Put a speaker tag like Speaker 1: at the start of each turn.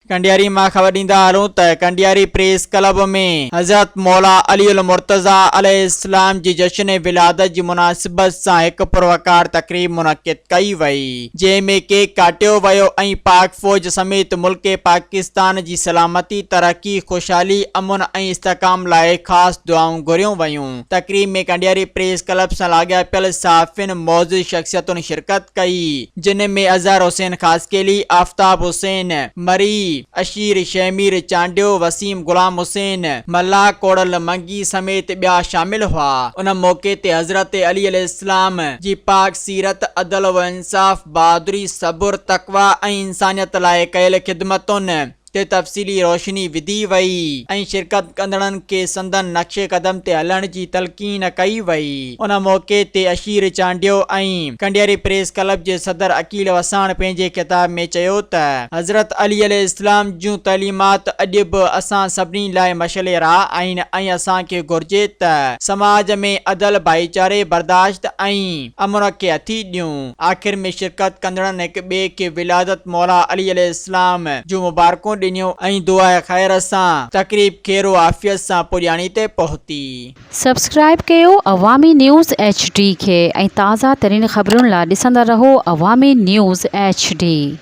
Speaker 1: ڪنڊياري مان خبر ڏيندا هلون ته ڪنڊياري پريس ڪلب ۾ حضرت مولا علي المرتضيٰ عليه السلام جي جشن ولادت جي مناسبت سان هڪ پروقار تقريب منعقد ڪئي وئي جنهن ۾ ڪيڪ ڪاٽيو ويو ۽ پاڪ فوج سميت ملڪ پاڪستان جي سلامتي، ترقي، خوشحالي، امن ۽ استحڪام لاء خاص دعائون گهريون ويون. تقريب ۾ ڪنڊياري پريس ڪلب سان لاڳاپيل صحافين، معزز شخصيتن شرڪت ڪئي. جن ۾ اظهر حسين خاصخيلي، آفتاب حسين مري، اشير شهمير چانڊيو، وسيم غلام حسين، ملاح ڪوڙل منگي سميت ٻيا شامل هئا. ان موقعي تي حضرت علي عليه السلام جي پاڪ سيرت، عدل و انصاف، بهادري، صبر، تقويٰ ۽ انسانيت لاء ڪيل خدمتن تي تفصيلي روشني وڌي وئي ۽ شرڪت ڪندڙن کي سندن نقش قدم تي هلڻ جي تلقين ڪئي وئي. ان موقعي تي اشير چانڊيو ۽ ڪنڊياري پريس ڪلب جي صدر عقيل وساڻ پنهنجي خطاب ۾ چيو ته حضرت علي عليه السلام جون تعليمات اڄ به اسان سڀني لاء مشعل راهه آهن ۽ اسان کي گهرجي ته سماج ۾ عدل، ڀائيچاري، برداشت ۽ امن کي هٿي ڏيون. آخر ۾ شرڪت ڪندڙن هڪ ٻئي کي ولادت مولا علي عليه السلام جون مبارڪون ڏنيون ۽ دعاء خير سان تقريب خير و عافيت سان پڄاڻي تي پهتي.
Speaker 2: سبسڪرائيب ڪيو عوامي نيوز ايڇ ڊي کي ۽ تازه ترين خبرن لا ڏسندا رهو عوامي نيوز ايڇ ڊي.